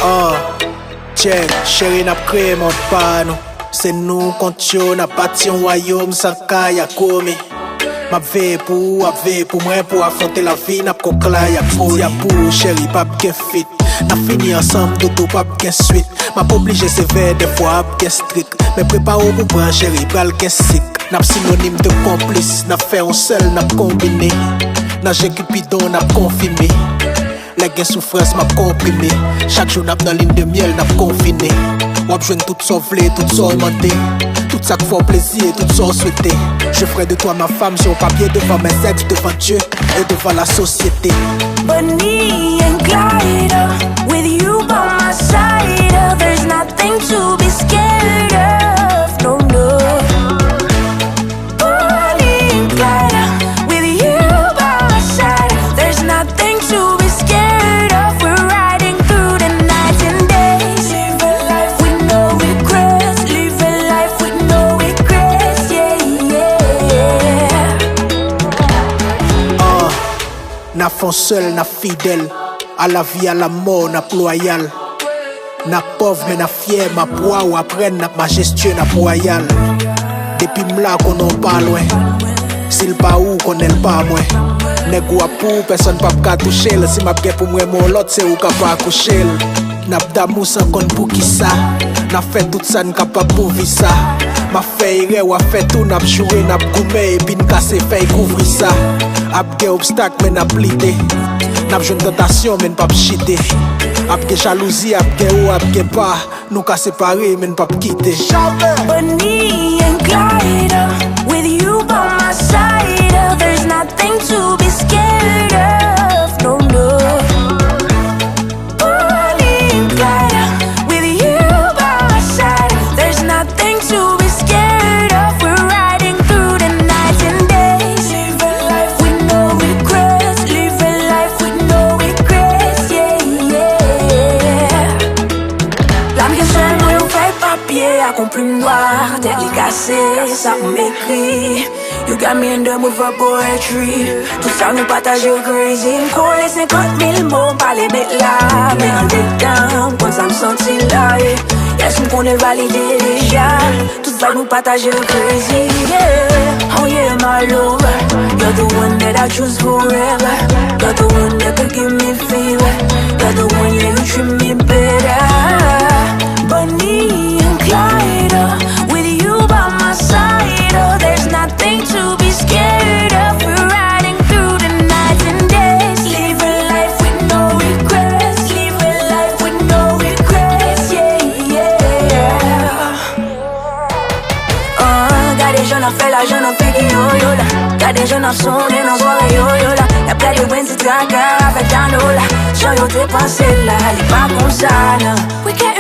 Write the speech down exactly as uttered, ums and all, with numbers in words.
Ah, check, cheri, n ap kreye mond pa nou. Se nou kont yo, n ap bati yon wayòm san kay ak komi. M ap veye pou ou, w ap veye pou mwen, pou afwonte lavi, n ap koklay ak foli. Di a pou ou, cheri, p ap gen fit. N ap fini ansanm, doudou, p ap gen swit. M ap oblije sevè, dèfwa ap gen strik. Men prepare w pou pran, cheri, pral gen sik. N ap sinonim de konplis, n ap fè yon sèl, n ap konbine. Nan je Cupidon, n ap konfime. Lè gen soufrans, m ap konprime. Chak jou n ap nan lin de myèl, n ap konfine. W ap jwenn tout sa w vle, tout sa w mande. Tout sa k fè w plezi e tout sa w swete. Je ferai de toi ma femme sur papier devant mes ex, devant Dieu et devant la société. Bonnie and Clyde, with you by my side, there's nothing to be scared of, no, no. Bonnie and Clyde, with you by my side, there's nothing to be scared of. We're riding through the night and days. Live a life with no regrets. Live a life with no regrets. Yeah, yeah. Ah, n ap fè yon sèl, n ap fidèl. A lavi, a lanmò, n ap lwayal. N ap pòv, men n ap fyè, m ap wa, w ap rèn, n ap majestye, n ap wayal. Depi m la, konnen w pa lwen. Si l pa ou, konnen l pa mwen. Nèg ou ap pou ou, pèsonn p ap ka touche l. Si m ap gen pou m renmen yon lòt, se ou k ap akouche l. N ap damou san konn poukisa. N ap fè tout sa n kapab pou vi sa. M ap fè erè, w ap fè tou, n ap joure, n ap goumen, epi n kase fèy kouvri sa. Ap gen obstak, men n ap lite. N ap jwenn tantasyon, men n p ap chite. Ap gen jalouzi, ap gen wo, ap gen pa. Nou ka separe, men n p ap kite. Bonnie and Clyde, with you by my side, there's nothing to be scared of, no, no. Bonnie and Clyde, with you by my side, there's nothing to be scared of. We're riding through the nights and days. Live a life with no regrets. Live a life with no regrets. Yeah, yeah. Lame gen sèl mwen yon fèy papye ak yon plim nwa. Tèt li kase, sa m ekri. You got me in the mood for poetry. Tout sa nou pataje yo crazy. M kole senkant mil mo, m pale met la. Men andedan, m konn sa m santi la, yeah. Yes, m konnen l valide deja. Tout vibe nou pataje yo crazy, yeah. Oh yeah, my love. You're the one that I choose forever. You're the one that could give me fever. You're the one, yeah, you treat me better. Bonnie and Clyde, with you by my side, oh, there's nothing to be scared of. We're riding through the nights and days. Live a life with no regrets. Live a life with no regrets. Yeah, yeah. Ah, gade jan n ap fè lajan nan figi yo, yo la. Gade jan n ap sonnen nan zòrèy yo, yo la. N ap gade Wendy Traka avèk Danola. Jan yo te panse la, li pa konsa, non. We can